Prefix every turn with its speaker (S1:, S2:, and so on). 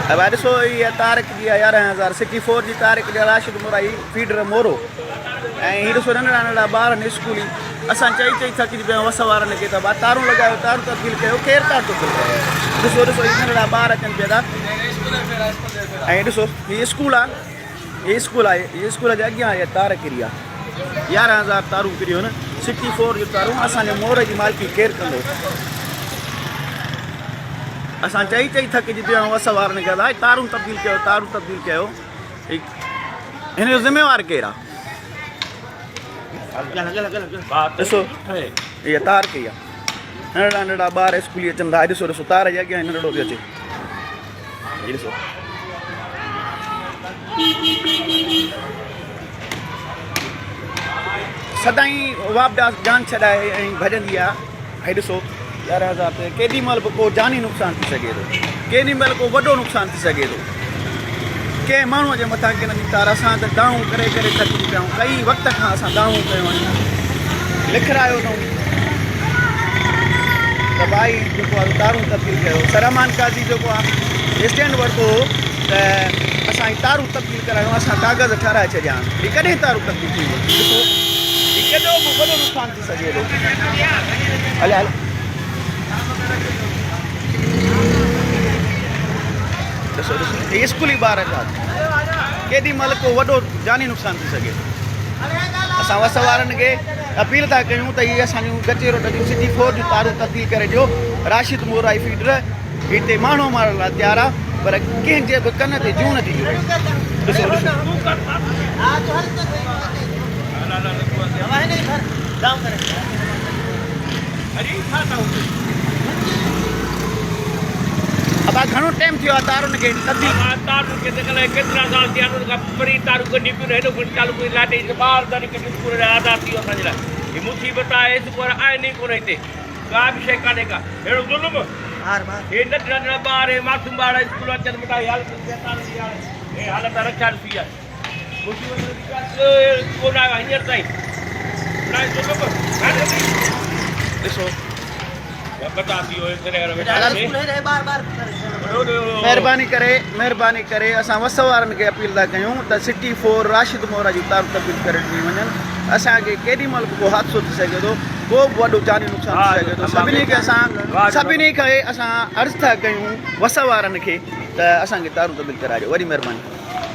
S1: ڀاء ڏسو هي تارڪ جي آهي 11000 سٽي فور جي تارڪ جي راشد مورائي فيڊر مورو ۽ هي ڏسو ننڍڙا ننڍڙا ٻار آهن اسڪولي اسان چئي چئي ٿڪجي پيا آهيون وس وارن کي ته ڀاء تارون لڳايو تارون تبديل ڪيو ڪير تار تبديل ڪيو ڏسو ڏسو هي ننڍڙا ٻار اچن پيا ٿا ۽ ڏسو هي اسڪول آهي هي اسڪول آهي هي اسڪول جي اڳيان هي تار ڪري آهي 11000 تارون ڪريون آهن سٽي فور جون تارون اسان جي مور جي مالڪي ڪير ڪندو اسان چئي چئي ٿڪجي پيا آهيون وس وارن کي ادا تارون تبديل ڪيو تارون تبديل ڪيو هن جو ذميوار ڪير آهي ڏسو هي تار ڪئي آهي ننڍڙا ننڍڙا ٻار اسڪولي اچن ٿا ڏسو ڏسو تار جي اڳيان ننڍڙو پيو اچي ڏسو سدائين واپڊا جان ڇڏائي ۽ ڀڄندي آ هي ڏسو 11000 تي ڪيڏي مهل به ڪو جاني نقصان ٿي سگهي ٿو ڪيڏي مهل ڪو وڏو نقصان ٿي سگهي ٿو ڪنهن ماڻهوء جي مٿان ڪنهن جي تار اسان ته دانهون ڪري ڪري ٿڪجي پيا آهيون ڪئي وقت کان اسان دانهون ڪيون آهن لکرايو اٿئون ته ڀائي جيڪو آهي تارون تبديل ڪيو سرامان قاضي جيڪو آهي اسٽينڊ ورتو هو ته اسان هي تارون تبديل ڪرايون اسان ڪاغذ ٺهرائي ڇڏيا آهن هي ڪڏهن تارون تبديل ٿينديون ڏسو هي ڪيڏو به وڏو نقصان ٿي سگهي ٿو هلي هل ڏسو ڏسو هي اسڪولي ٻار جا ڪيڏي مهل ڪو وڏو جاني نقصان ٿي سگهي ٿو اسان وس وارن کي اپيل ٿا ڪيون ته هي اسان جون گچي روڊ جون سٽي فور جون تارون تبديل ڪري ڏيو راشد مورائي فيڊر هتي ماڻهو مارڻ لاء تيار آ پر ڪنهن جي به ڪن تي جون نٿي جڙي. ڏسو ڏسو. ابا گهڻو ٽيم ٿيو آ تارن کي تبديل.
S2: ابا تارن کي ته الائي ڪيترا سال ٿيا آهن ان کان پرين تارون ڪڍي پيون هيڏو کڻي چالو ڪئي لاٽ جي ٻار ڌڻي ڪڍي اسڪول ڏانهن آزاد ٿي ويو اسان جي لاء هي مصيبت آهي اسڪول آهن ئي ڪونه هتي. ڪا به شيء ڪانهي ڪا اهڙو ظلم هي ننڍڙا ننڍڙا ٻار هي معصوم ٻار اسڪول اچن مٺا هي حالت شيطان جي آهي هي حالت رکيا ڏسي آهي مصيبت ڪونه آيو هينئر تائين ظلم
S1: ڏسو مهرباني ڪري مهرباني ڪري اسان وس وارن کي اپيل ٿا ڪيون ته سٽي فور راشد مورا جون تارون تبديل ڪري ڏني وڃن اسان کي ڪيڏي مهل به ڪو حادثو ٿي سگهي ٿو ڪو به وڏو جاني نقصان ٿي سگهي ٿو سڀني کي اسان سڀني کي اسان عرض ٿا ڪيون وس وارن کي ته اسان کي تارون تبديل ڪرائي ڏيو وڏي مهرباني.